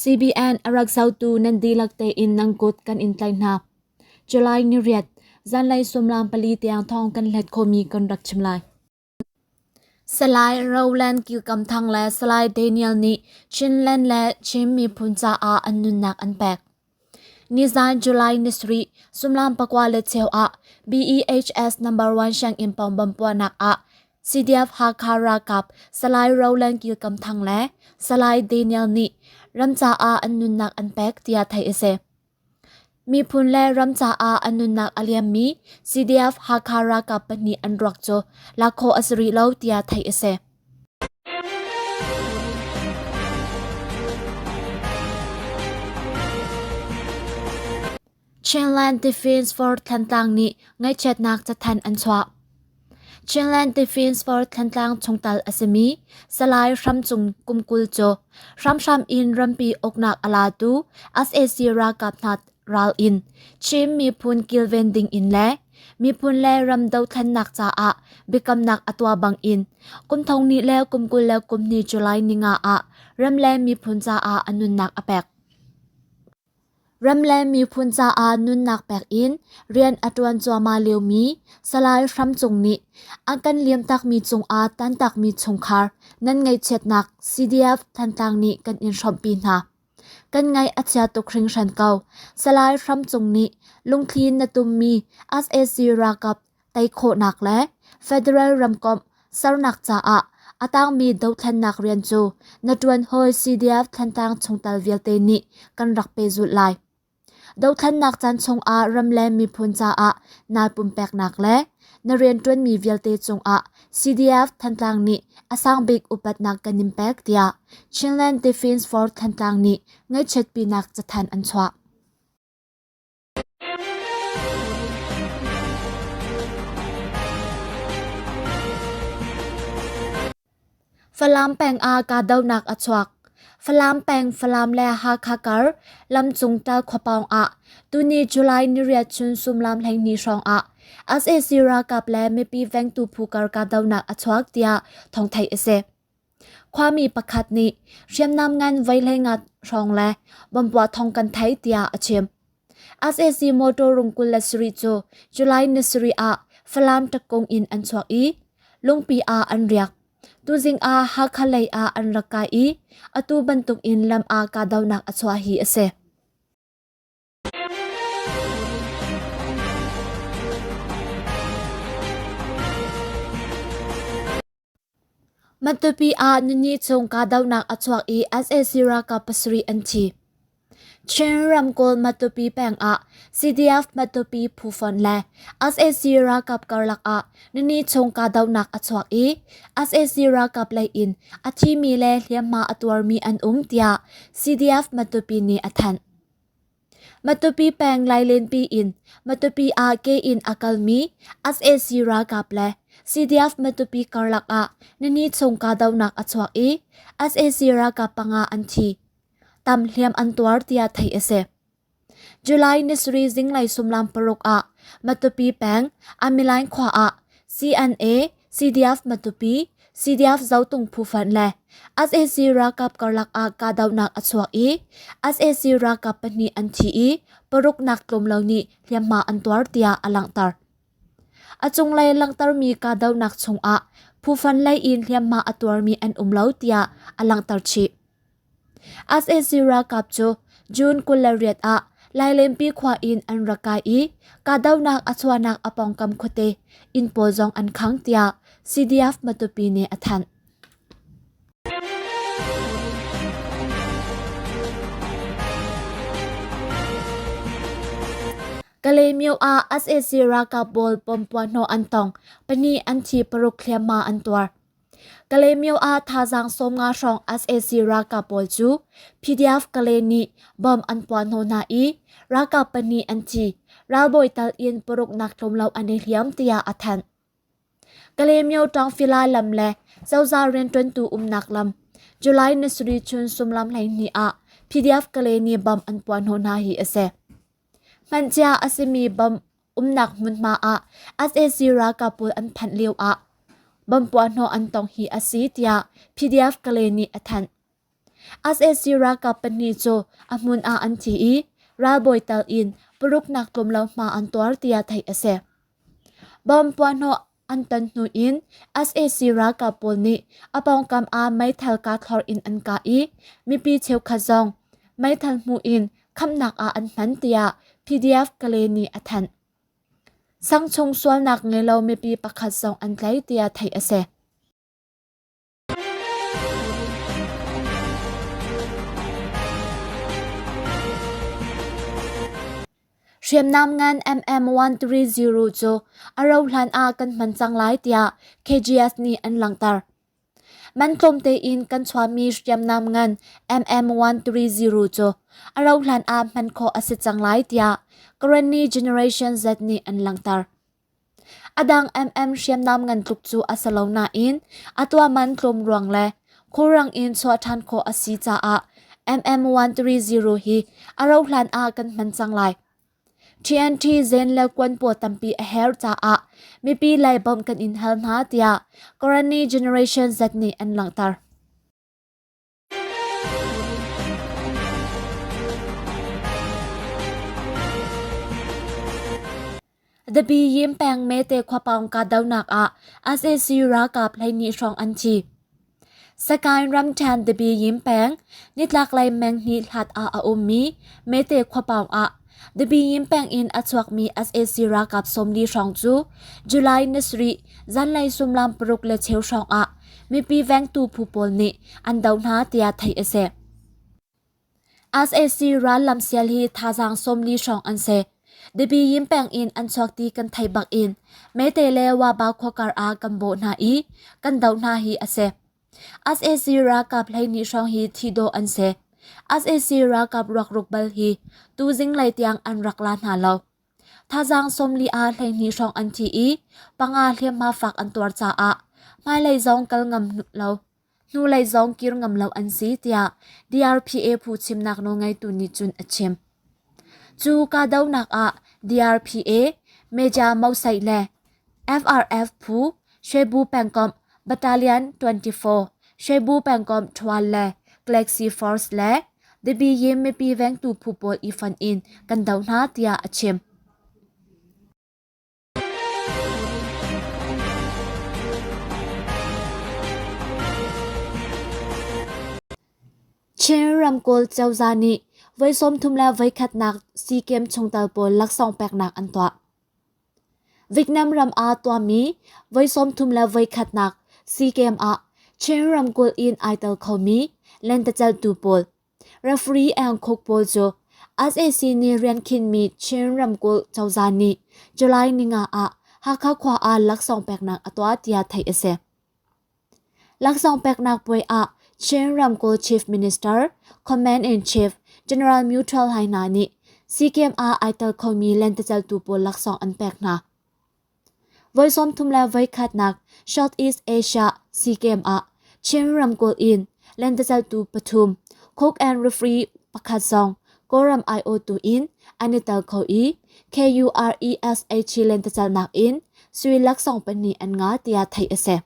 CBN a rak zohtu nan dihlak tein nan kut kan in tlaih hna. July ni riat, zanlei suimilam pali tiang thawng kan hlet khawhmi kan rak chim lai. Salai Roland Kilkam Thang le Salai Daniel nih Chinland le Chin miphun caah an nunnak an pek. Nizan July ni sarih suimilam pakua le cheu ah BEHS number 1 sianginn pawng bomb puahnak ah CDF Hakha ralkap Salai Roland Kilkam Thang le Salai Daniel nih ram caah an nunnak an pek tiah theih a si. Miphun le ram caah a nunnak a liammi CDF Hakha ralkap pahnih an ruak cu lak khawh a si rih lo tiah theih a si. Chinland Defence Force Thantlang nih ngaihchiatnak cathanh an chuah. Chinland Defence Force Thantlang chungtel a simi Salai Hram Cung kum 20 cu hramhram in rampi uknak a latu sac ralkap hna ral in Chin miphun kilven ding in le miphun le ram dothlennak caah biakamnak a tuah bang in kum thong hnih le kum 22 July ninga ah ram le miphun caah a nunnak a pek. Ram le miphun caah nunnak pek in rian a ṭuan cuahmah liomi Salai Hram Cung nih an kan liamtakmi cungah tantakmi chungkhar nan ngaihchiatnak CDF Thantlang nih kan in hrawmhpi hna. Kan ngaih a chia tuk hringhran ko. Salai Hram Cung nih lungthli na tummi sac ralkap tei khawhnak le federal ramkomh sernak caah a tangmi dothlennak rian cu na ṭuan hawi CDF Thantlang chungtel vialte nih kan rak pehzulh lai. Dothlennak caan chungah ram le miphun caah naa pumpeknak le na rianṭuanmi vialte cungah CDF Thantlang nih a sangbik upatnak kan in pek tiah Chinland Defense Force Thantlang nih ngaihchiatpinak cathanh an chuah. Falam peng ah kahdohnak a chuak. Falam peng Falam le Hakha kar lamcung Tal khuapawng ah tuni July niriat chun suimilam 12 hrawng ah sac ralkap le mipi vengtu phu kar kahdohnak a chuak tiah thawng theih a si. Khuami pakhat nih hriamnam ngan voi hleingat hrawng le bomb puah thawng kan thei tiah a chim. Sac motor rung 27 cu July ni sarih ah Falam Ṭakkung in an chuak i Lungpi ah an riak. Tuzing ah Hakha lei ah an rak kai i atu bantuk in lam ah kahdohnak a chuah hi a si. Matupi ah nini chung kahdohnak a chuak i sac ralkap pasarih an thi. Chin ramkulh Matupi peng ah CDF Matupi phu fonh le sac ralkap karlak ah nini chung kahdohnak a chuak i sac ralkap lei in a thimi le hliamhma a tuarmi an um tiah CDF Matupi nih a thanh. Matupi peng Lailenpi in Matupi ah ke in a kalmi sac ralkap le CDF Matupi karlak ah nini chung kahdohnak a chuak i sac ralkap panga an thi. Tam hliam an tuar tiah theih a si. July ni sarih zinglei suimilam paruk ah Matupi peng Amilain khua ah CNA, CDF Matupi, CDF Zotung phu fonh le sac ralkap karlak ah kahdohnak a chuak i sac ralkap pahnih an thi i paruk nak tlawm lo nih hliamhma an tuar tiah a langhter. A cunglei langhtermi kahdohnak chungah phu fonh lei in hliamhma a tuarmi an um lo tiah a langhter chih. Sac ralkap cu June 28 ah Lailenpi khua in an rak kai i kahdohnak a chuahnak a pawngkam khuate inn pawl zong an khang tiah CDF Matupi nih a thanh. Kalaymyo ah sac ralkap pawl pawmpuah hnawh an tong, pahnih an thi paruk hliamhma an tuar. Kalaymyo ah thazaang 50 hrawng sac ralkap pawl cu PDF Kalay nih bomb an puah hnawh hna i ralkap pahnih an thi, ralbawi tal in paruk nak tlawm lo an i hliam tiah a thanh. Kalaymyo Ṭawngfila lam le cozah rianṭuantu umnak lam July ni sarih chun suimilam 12 ah PDF Kalay nih bomb an puah hnawh hna hi a si. Hmanhcia a simi bomb umnak hmunhma ah sac ralkap pawl an phanh lio ah bomb puahhnawh an tong hi a si tiah PDF Kalay nih a thanh. Sac ralkap pahnih cu a hmun ah an thi i ralbawi tal in paruknak tlawm lo hma an tuar tiah theih a si. Bomb puahhnawh an ton hnu in sac ralkap pawl nih a pawngkam ah meithal kahthlor in an kah i mipi cheukhat zong meithal hmuh in khamnak ah an hman tiah PDF Kale nih a thanh. Sangchung sualnak ngei lo mipi pakhat zong an tlaih tiah theih a si. Hriamnam ngan MM130 cu a rauhhlan ah kan hman cang lai tiah KGS nih an langhter. Man tlawm tein kan chuahmi hriamnam ngan MM130 cu a rauhhlan ah hman khawh a si cang lai tiah Karenni Generation Z nih an langhter. A dang MM hriamnam ngan tluk cu a si lo nain a tuah man tlawm ruang le khulrang in chuah ṭhan khawh a si caah MM130 hi a rauhhlan ah kan hman cang lai. TNT zen le kuan pawl tampi a her caah mipi lei bawmh kan in hal hna tiah Karenni Generation Z nih an langhter. Dabiyim peng Mete khuapaung kahdohnak ah sac ralkap 12 hrawng an thi. Sagaing ramṭhen Dabiyim peng nitlaklei meng hnih hlat ah a ummi Mete khuapaung ah Dabiyim peng in a chuakmi sac ralkap 40 hrawng cu July ni sarih zanlei suimilam paruk le cheu hrawng ah mipi vengtu phu pawl nih an doh hna tiah theih a si. Sac rallam sial hi thazaang 40 hrawng an si. Debiyim peng in an chuak ti kan theih bak in Mete le Waba khuakar ah kan bawh hna i kan doh hna hi a si. Sac ralkap 12 hrawng hi thi dawh an si. Sac ralkap ruakruk bal hi tuzing lei tiang an rak la hna lo. Thazaang 40 ah 12 hrawng an thi i panga hliamhma fak an tuar caah hmailei zong kal ngam lo hnulei zong kir ngam lo an si tiah DRPA phu chimnak nawlngeitu nih cun a chim. Cu kahdohnak ah DRPA, Meja Mosaih le FRF phu Shwebu pengkomh Battalion 24, Shwebu pengkomh Ṭhual le Galaxy Force le Debiyim mipi vengtu phu pawl i fonh in kan doh hna tiah a chim. Chin ramkulh cozah nih voi 31nak SEA Games chungtel pawl laksawng peknak an tuah. Vietnam ram ah tuahmi voi 31nak SEA Games ah Chin ramkulh in ai tel khomi lentecelhtu pawl Referee Aung Khuk pawl cu sac nih rian khinhmi Chin ramkulh cozah nih July ninga ah Hakha khua ah laksawng peknak a tuah tiah theih a si. Laksawng peknak puai ah Chin ramkulh Chief Minister, Command-in-Chief General Mutual Hai hna nih SEA Games ah ai tel khomi lenteceltu pawl laksawng an pek hna. Voi 31nak Southeast Asia SEA Games ah Chin ramkulh in lenteceltu pathum, cook and referee pakhat zong Kawlram aiawhtu in an i tel kho i KURESH lentecelnak in sui laksawng pahnih an ngah tiah theih a si.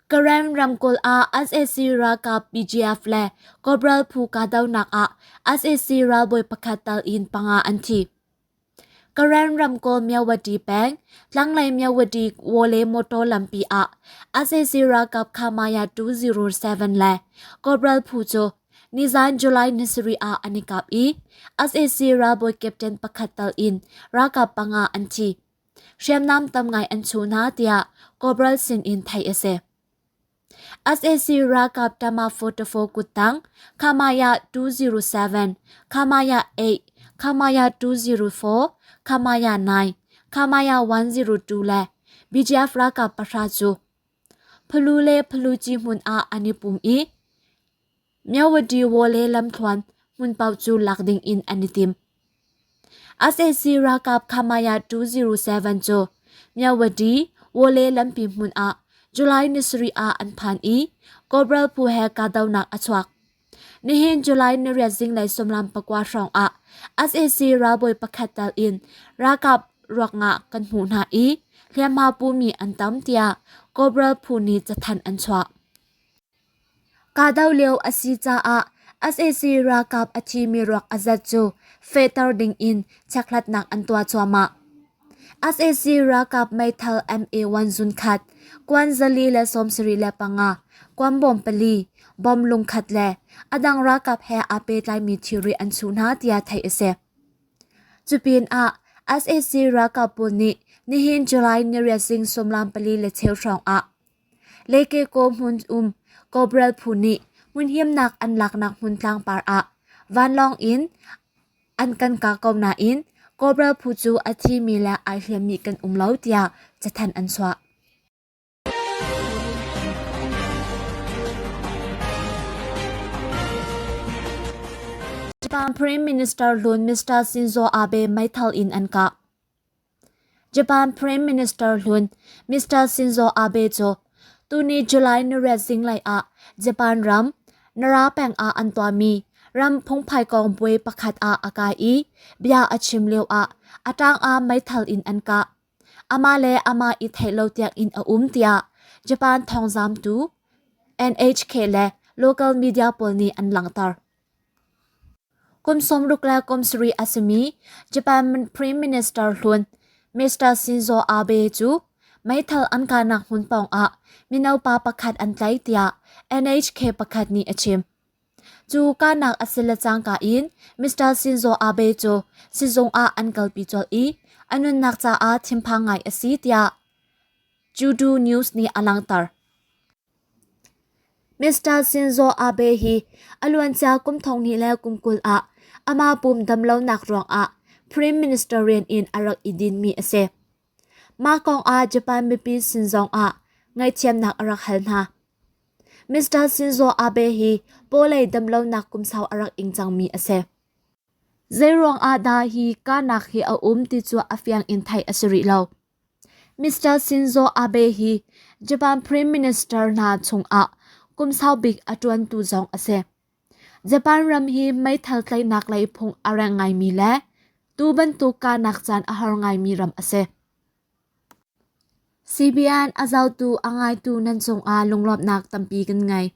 Karen ramkulh ah sac ralkap BGF le Kobral phu kahdohnak ah sac ralbawi pakhat tal in panga an thi. Karen ramkulh Myawaddy peng, tlanglei Myawaddy Wole motor lampi ah sac ralkap Khamaya 207 le Kobral phu cu nizan July ni sarih ah an i kap i sac ralbawi captain pakhat tal in ralkap panga an thi. Hriamnam tam ngai an chuh hna tiah Kobral sin in theih a si. Sac ralkap Tama 44 kuttang Khamaya 207, Khamaya 8, Khamaya 204, Khamaya 9, Khamaya 102 le BGF ralkap pahra cu Phalu le Phaluci hmun ah an i pum i Myawaddy Wale lamthluan hmun paoh cu lak ding in an i tim. Sac ralkap Khamaya 207 cu Myawaddy Wale lampi hmun ah July ni sarih ah an phan i Kobral phu he kahdohnak a chuak. Nihin July ni riat zinglei suimilam pakua hrawng ah sac ralbawi pakhat tel in ralkap ruak nga kan hmuh hna i hliamhma pumi an tam tiah Cobra phu nih cathanh an chuah. Kahdoh lio a si caah sac ralkap a thimi ruak a zat cu fehter ding in chekhlatnak an tuah cuahmah. Sac ralkap meithal MA-1 zunkhat, kuan 475, kuanbawm pali, bom lungkhat le a dang ralkap he aa pehtlaimi thilri an chuh hna tiah theih a si. Cupinah sac ralkap pawl nih nihin July niriat zing sawmlam pali le cheu hrawng ah Lekeko hmun um Kobral phu nih hmunhimnak an laknak hmun tlangpar ah vanlawng in an kan kah ko nain Kobral phu cu a thimi le ai hliammi kan um lo tiah cathanh an chuah. Japan Prime Minister hlun Mr. Shinzo Abe meithal in an kah. Japan Prime Minister hlun Mr. Shinzo Abe cu tuni July niriat zinglei ah Japan ram Nara peng ah an tuahmi ram phungphai kong puai pakhat ah a kai i bia a chim lio ah a ṭang ah meithal in an kah. Amah le amah i theih lo tiang in a um tiah Japan thawngzamtu NHK le local media pawl nih an langhter. Kum 60 le kum sarih a simi Japan Prime Minister hlun Mr. Shinzo Abe cu meithal an kahnak hmun pawngah mino pa pakhat an tlaih tiah NHK pakhat nih a chim. Cu kahnak a si le cangka in Mr. Shinzo Abe cu sizung ah an kalpi colh i a nunnak caah thinphang ngai a si tiah Judo News nih a langhter. Mr. Shinzo Abe hi a luancia kum 2020 ah amah pum damlonak ruangah Prime Minister rian in a rak i dinmi a si. Mah kongah Japan mipi sin zongah ngaihthiamnak a rak hal hna. Mr. Shinzo Abe hi pawlei damlonak kum sau a rak ing cangmi a si. Zeiruang ah dah hi kahnak hi a um ti cu a fiang in theih a si rih lo. Mr. Shinzo Abe hi Japan Prime Minister hna chungah kum saubik a ṭuantu zong a si. Japan ram hi meithal tlaihnak lei phung a reng ngaimi le tu bantuk kahnak caan a har ngaimi ram a si. CBN a zohtu a ngaitu nan cungah lunglawmhnak tampi kan ngei.